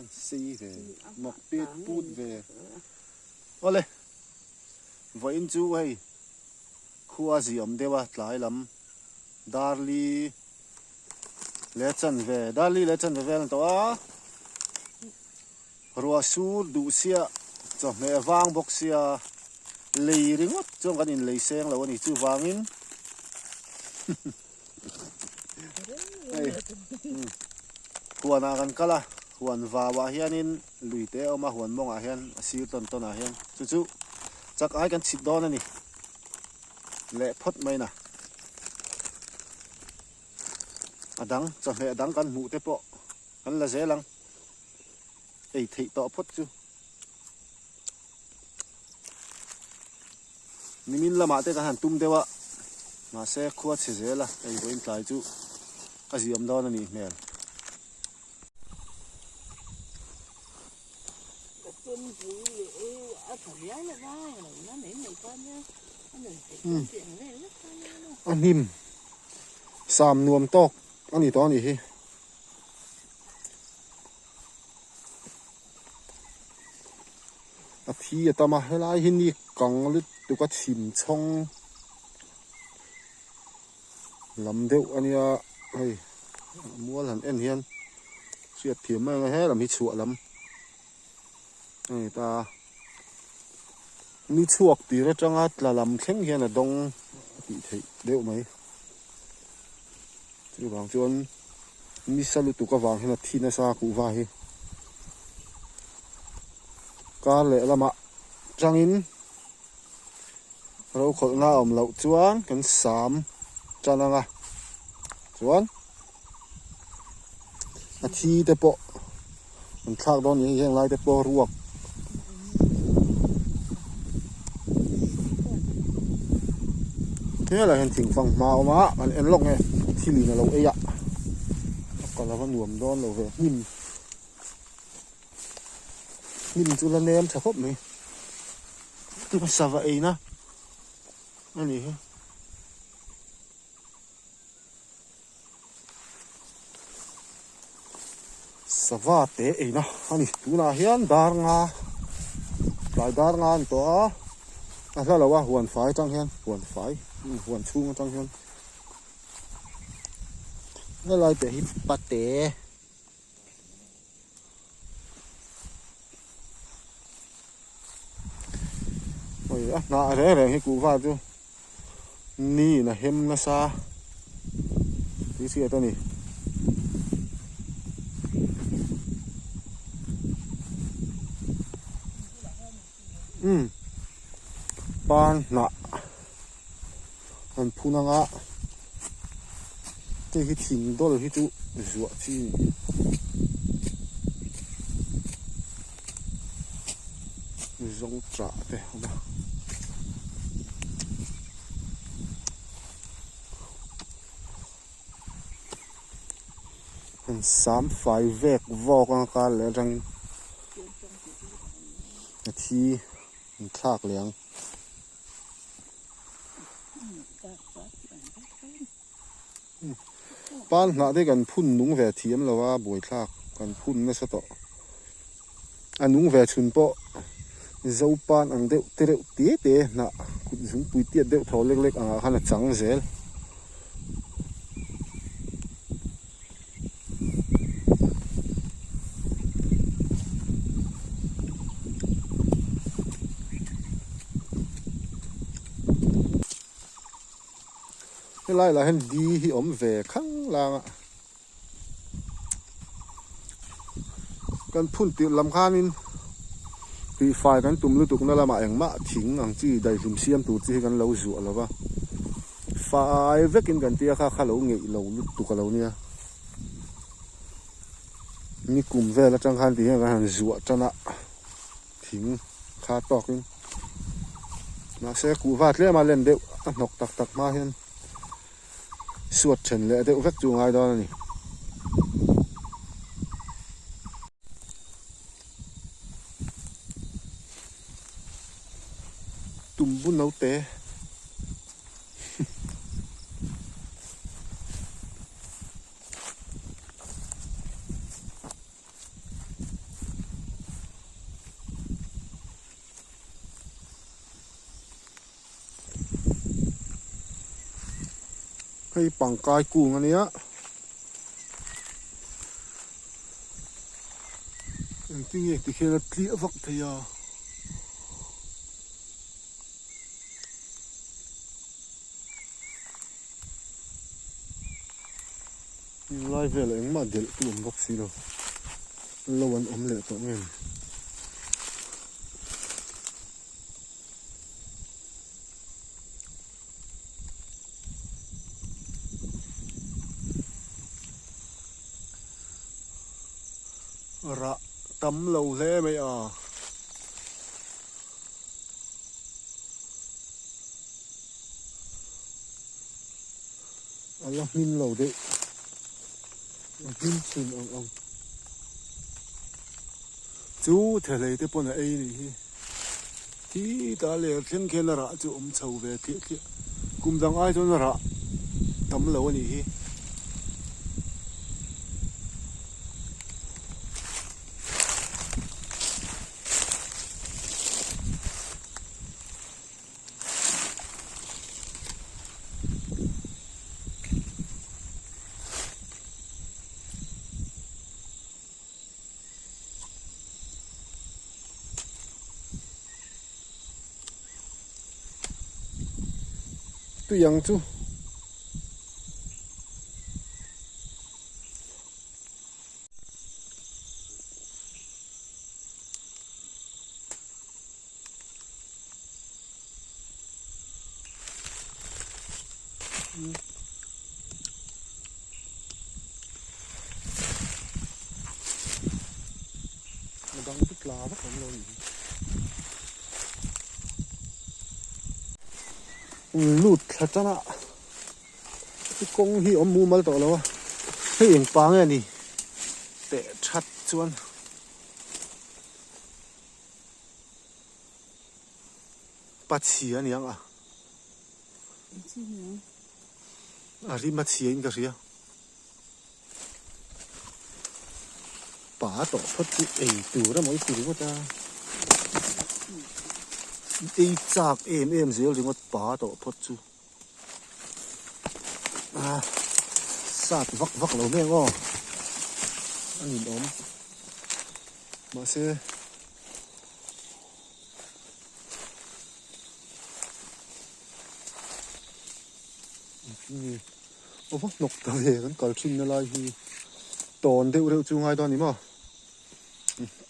An sei ve, mak pet put ve. Awle, vawiin chu hei khua ziam deuh a tlai lam Darli leh chanve, Darli leh chanve vel an tawh a. Ruah sur duh sia, chawhmeh vang bawk sia, lei ringawt chuan kan inlei seng lo a ni. Chuvangin hei huanah kan kal a, huan vauah hianin lui te a awm a, huan mawngah hian a sir tawn tawnah hian chu chu chak ai kan chhit dawn a ni leh phawt mai na. A dang chawhmeh dang kan hmuh te pawh kan la zel ang. Ei theih tawh phawt chu. Nimin lamah te kan han tum deuh a, mahse khua chhe zel a, hei vawiin tlai chu a ziam dawn a nih hmel. A hnim sam nuam tawk a ni tawh a nih hi. A thi a tam a helai hi ni kang lutuk a chhim chhawng lam deuh a nia hei mual han en hian hriat thiam mai ang a helam hi chhuah lam a ni ta ni chhuak tir atanga tla lam thleng hian a dawng a tih theih deuh mai. Chuvang chuan nisa lutuk avang hian a thi nasa a kuhva hi kar leh lamah tangin ro khawlhna a awm loh chuan kan sam tan ang a chuan a thi te pawh an thlak dawn ni heng lai te pawh ruak helai hian thing fang hma a awm a kan en lawk nge thil in a lo ei a a kal ava nuam dawn lo ve hnim hnim chu la nem tha khawp mai sava eina a ni hi. Sava te eina a ni. Tunah hian dar nga tlai dar nga a ni tawh a, a hla lo a huan fai atang hian huan fai huan chhung atang hian helai te hi pate. Oi a hnah reng reng hi kuhva chu ni in a hem nasa tih hriat a ni. Umm pan hnah an phun anga hei hi thing dawl hi chu zuah chi a ni. Zawng chah te a awm a. An sam fai vek vawk anga kar leh atangin a thi an thlak leh ang. Pan hnah te kan phun nung ve thiam lo a buaithlak kan phun nasa tawh. A nung ve chhun pawh Zopan ang deuh te reuh te te hnah kut zungpui tiat deuh thaw lek lek angah khan a chang zel. Helai lah hian di hi awm ve khang lang a kan phun tirh lam khanin tihfai kan tum lutuk na lamah engmah thing ang chi daihlum siam tur chi hi kan lo zuah lo va fai vekin kan tia kha kha lo ngeih lo lutuk a lo nia ni kum vel atang khan ti hian kan han zuah tan a thing kha tawkin mahse kuhva tlem a len deuh a hnawk tak tak hma hian suat then leh deuh vek chu a ngai dawn a ni. Tumbu naute Hei pangkai kung a nia. Engtin nge tikhian a tliah vak thei a. Lai velah engmah delh tu awm bawk si lo. Lo an awm leh tawh nge ni. Rah tam lo hle mai a. A la hmin lo deuh. A hmin chhun ang ang. Chu thehlei te pawn a ei nih hi. Thi ta leh thleng khian a rah chu awm chho ve tliah tliah. Kum dang ai chuan a rah tam lo a nih hi. Tui ang chu. A dang chu tla vak awm lo a ni hi. Lut thla tan a i kawng hi awm mumal tawh lo a hei eng pa nge ni teh that chuan. Pa chhia a ni ang a. A rim a chhia in ka hria. Pa tawh phawt chu ei tur emaw i ti ringawt a. Ei chak em em zel ringawt pa tawh phawt chu. A sat vak vak lo mek aw a ninawm mahse engtin nge aw va hnawk ta ve kan kal thin na lai hi tawn deuh reuh chu ngai dawn a ni maw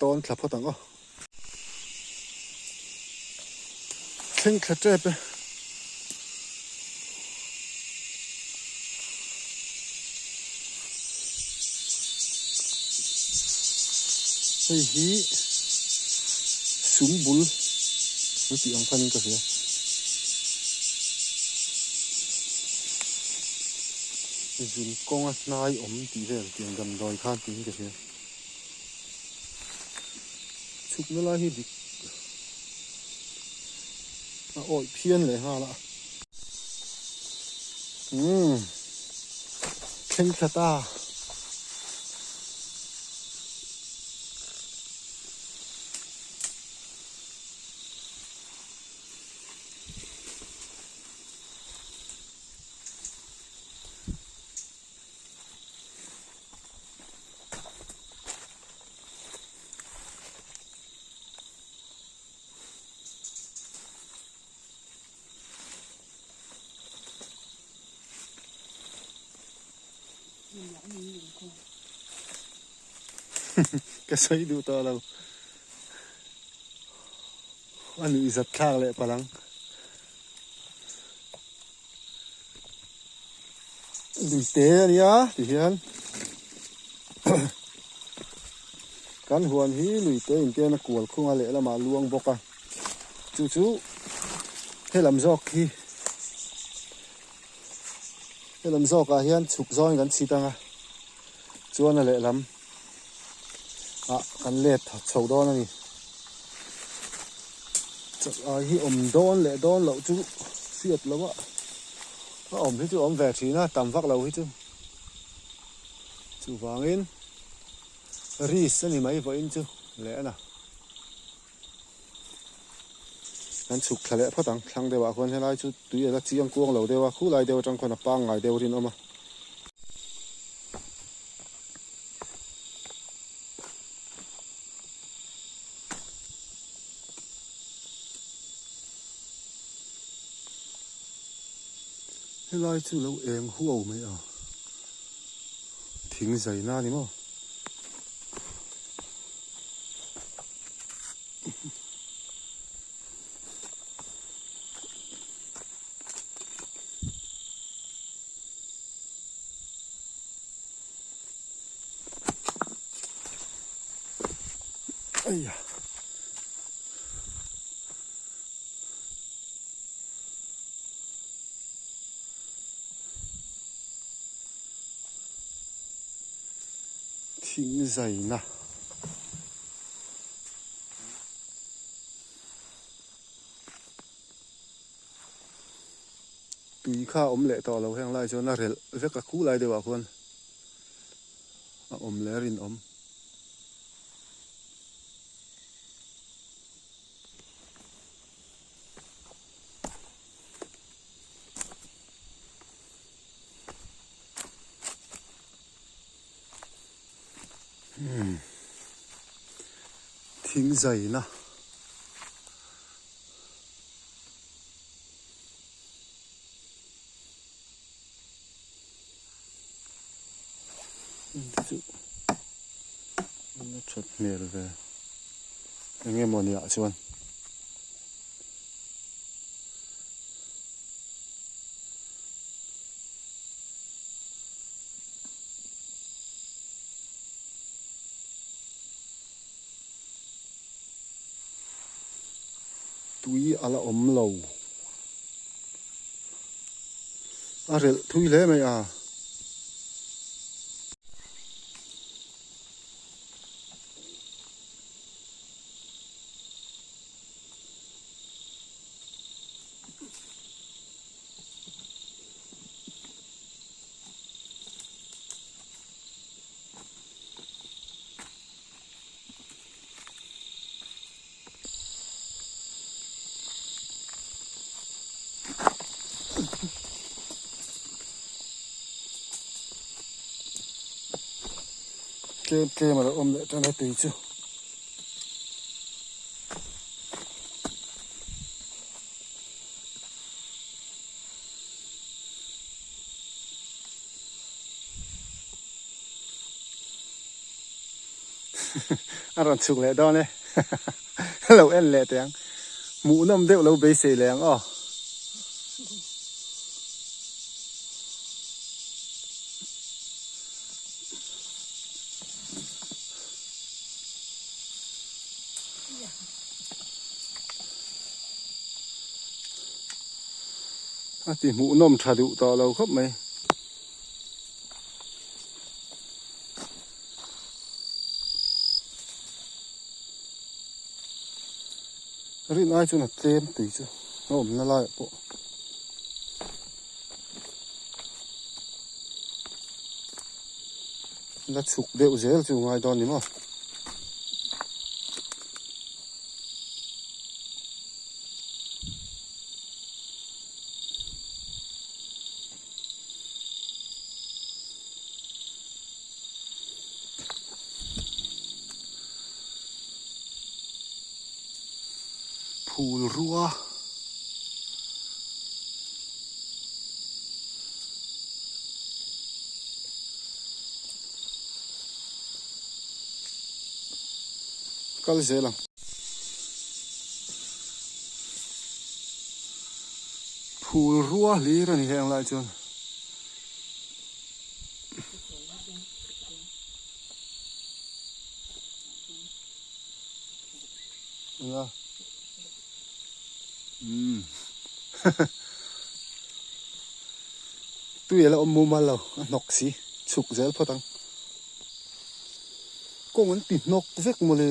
tawn thla phawt ang aw. Thleng thla tep e. Hei hi sum bul an tih ang khanin ka hria. Zun kawnga hnai awm tih vel tiang damdawi khan tiin ka hria. Chhukna lai hi dik a awih phian leh nghal a. Umm thleng thla ta. Ka sawi duh tawh lo. A nuihzat thlak leh palh ang. Lui te a nia ti hian kan huan hi lui te in ten a kual khung a lehlamah a luang bawk a chu chu helam zawk hi helam zawkah hian chhuk zawngin kan chhit ang a chuan a lehlam ah kan let chho dawn a ni chawlh hi awm dawn leh dawn loh chu hriat loh a. A awm hi chu a awm ve thin a, tam vak lo hi chu. Chuvangin risk a ni mai vawiin chu leh a na. Kan chhuk thla leh phawt ang, thlang deuhah khuan helai chu tui a la chiang kuang lo deuh a, khulai deuh atang khuan a pangngai deuh rinawm a. Helai chu lo eng huau mai a, thing zaina a ni maw? Aia. Thing zaina. Tui kha a awm leh tawh lo heng lai chuan a relh vek a khu lai deuh ah khuan a awm leh a rinawm. Thing zaina chu a that hmel ve eng nge mawni ah chuan. Tui a la awm lo. A relh thui hle mai a. Tlem tlem a lo awm leh tan a tui chu. A rawn chhuk leh dawn e lo en leh teh ang hmuhnawm deuh lo beisei leh ang aw. A ti hmuhnawm tha duh tawh lo khawp mai. Rin ai chuan a tlem tui chu a awmna laiah pawh. La chhuk deuh zel chu ngai dawn ni maw. Phul rua. Kal zel ang. Phul rua hlir a ni heng lai chuan. Enga. Umm. Tui a la awm mumal lo, a hnawk si, chhuk zel phawt ang. Kawng an ti hnawk vek mawle.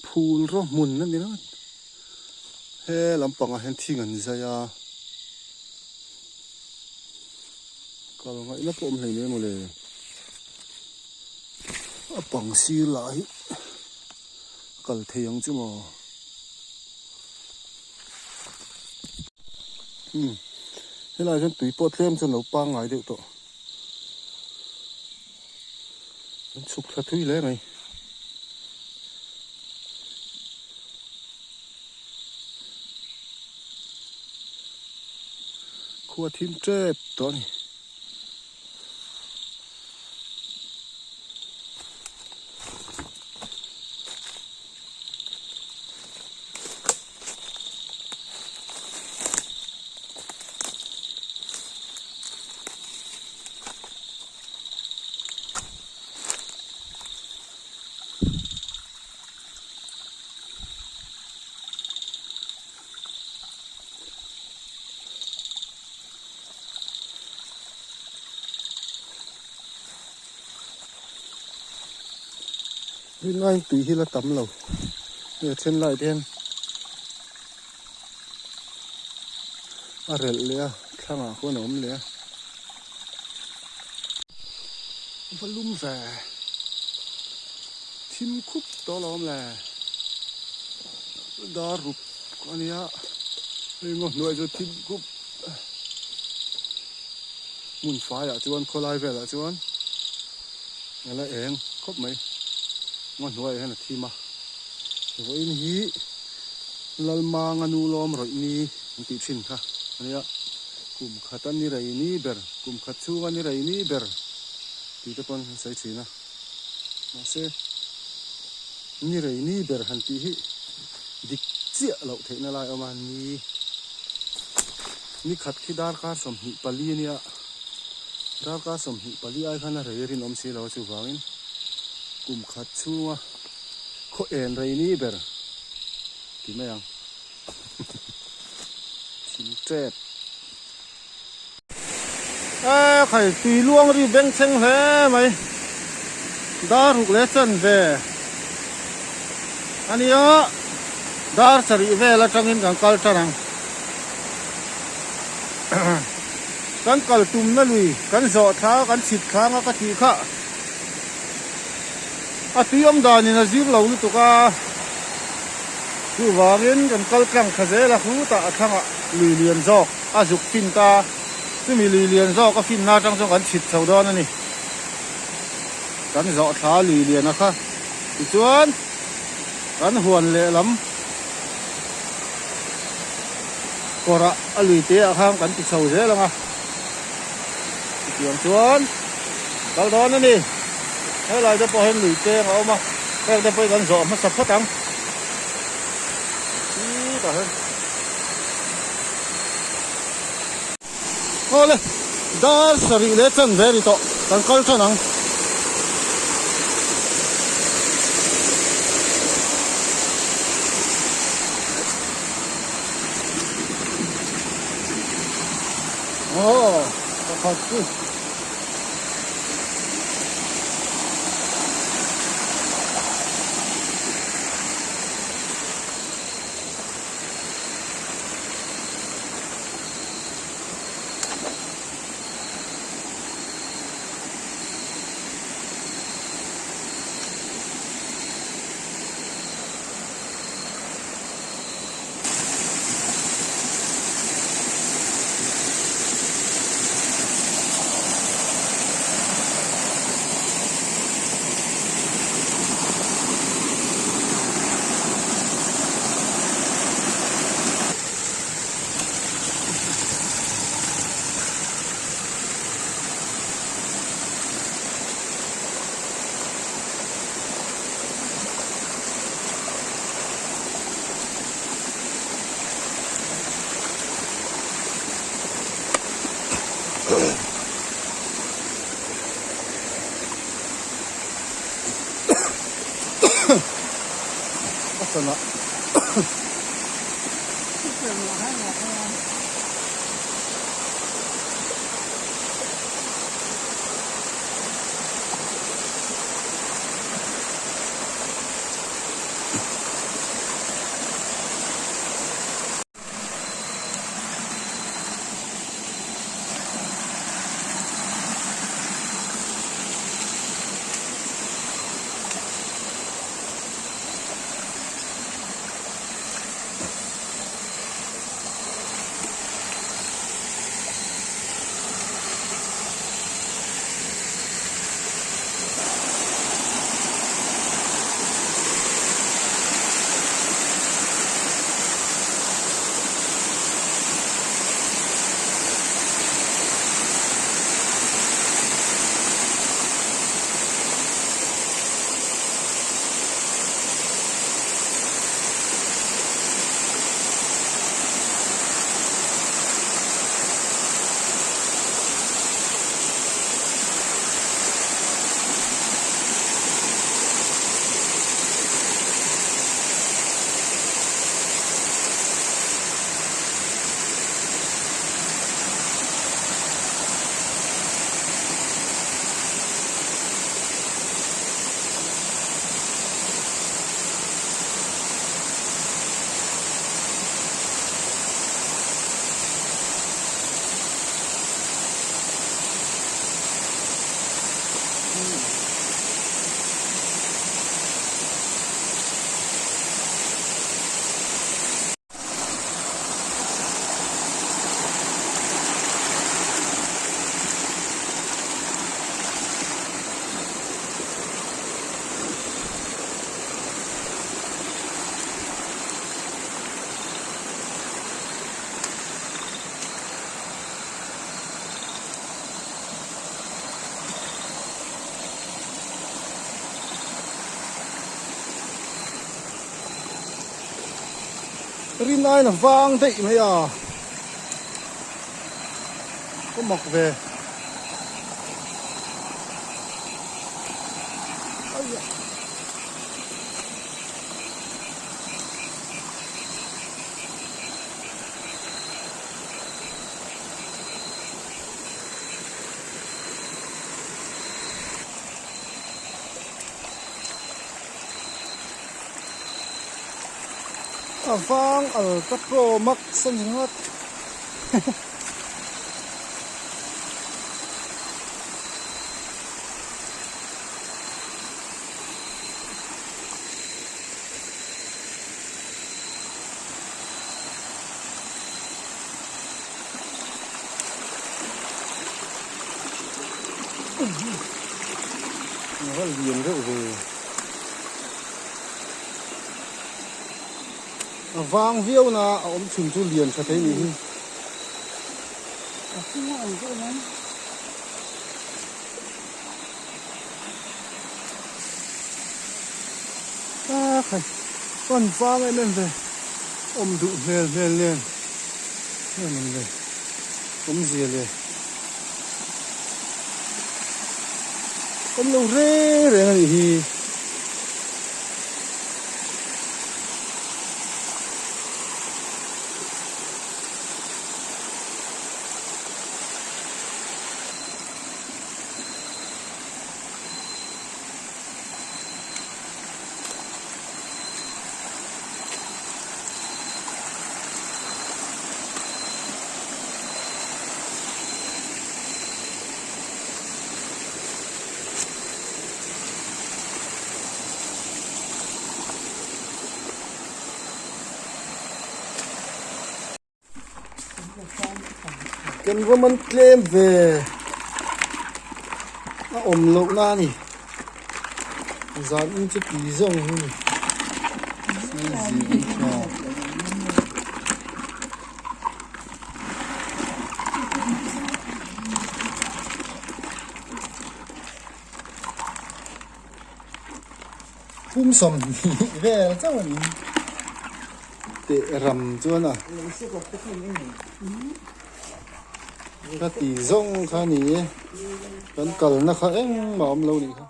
Phul rawh hmun a ni ringawt. He lampangah hian thing an zai a, kal ngaihna pawh awm hleinem maw le. A pang sir lah hi kal thei ang chu maw. Umm helaiah hian tui pawh tlem chuan lo pangngai deuh tawh. An chhuk thla thui hle mai. Khua thim tep tawh a ni. Ringai tui hi la tam lo hei a then lai te hian a relh leh a thlangah khuan a awm leh a. Va lum ve thim khup tawh lo awm le dar rup a nia hei maw hnuai chu thim khup hmun faiah chuan khawlai velah chuan a la eng khawp mai ngaw hnuaiah hian a thim a vawiin hi Lalmanga nu lawm rawih ni an tih thin kha a nia. Kum khat a ni rei ni ber, kum khat chhung a ni rei ni ber tih te pawn an sawi thin a. Mahse, ni rei ni ber han tih hi dik chiah loh theihna lai a awm a, ni ni khat khi darkar 24 a nia, darkar 24 ai khan a rei rinawm si lo a chuvangin kum khat chhunga khaw en rei ni ber tih mai ang. Thil tep. E khai tui luang ri beng thleng hle mai. Dar ruk leh chan ve. Ania dar sarih vel atangin kan kal tan ang. Kan kal tumna lui kan zawh thla kan chhit thlanga ka tih kha. A tui awm danin a zir lo lutuk a, chuvangin kan kal tlang thla zel a, khutah a thlangah lui lian zawk a zuk fin ta, chumi lui lian zawk a finna atang chuan kan chhit chho dawn a ni. Kan zawh thla lui lian a kha tichuan kan huan lehlam kawrah a lui te ah khan kan ti chho zel ang a. Chutiang chuan kal dawn a ni. Helai te pawh hian lui cheng a awm a, heng te pawh hi kan zawh hmasa phawt ang. Chutah hian Awle, dar sarih leh chan ve a ni tawh, kan kal tan ang. Aw pakhat chu A sana. Rin aiin a vang daih mai a. Ka mak ve. A vang Ultra Pro Max a ni ngawt. A lian reuh ve. A vang viau na a awm chhun chu lian tha thei nih hi. A chhung a awm deuh mai. A khai pan vang em em ve awm duh hmel hmel nen em ang le awmzia le awm lo reng reng a nih hi. Kan va man tlem ve a awm loh na a ni zan in chu ti zawng hi ni si zing tha. Pum 20 vel chauh a ni teh ram chuan a ka ti zawng kha a ni e kan kalna kha engmah a awm lo nih kha.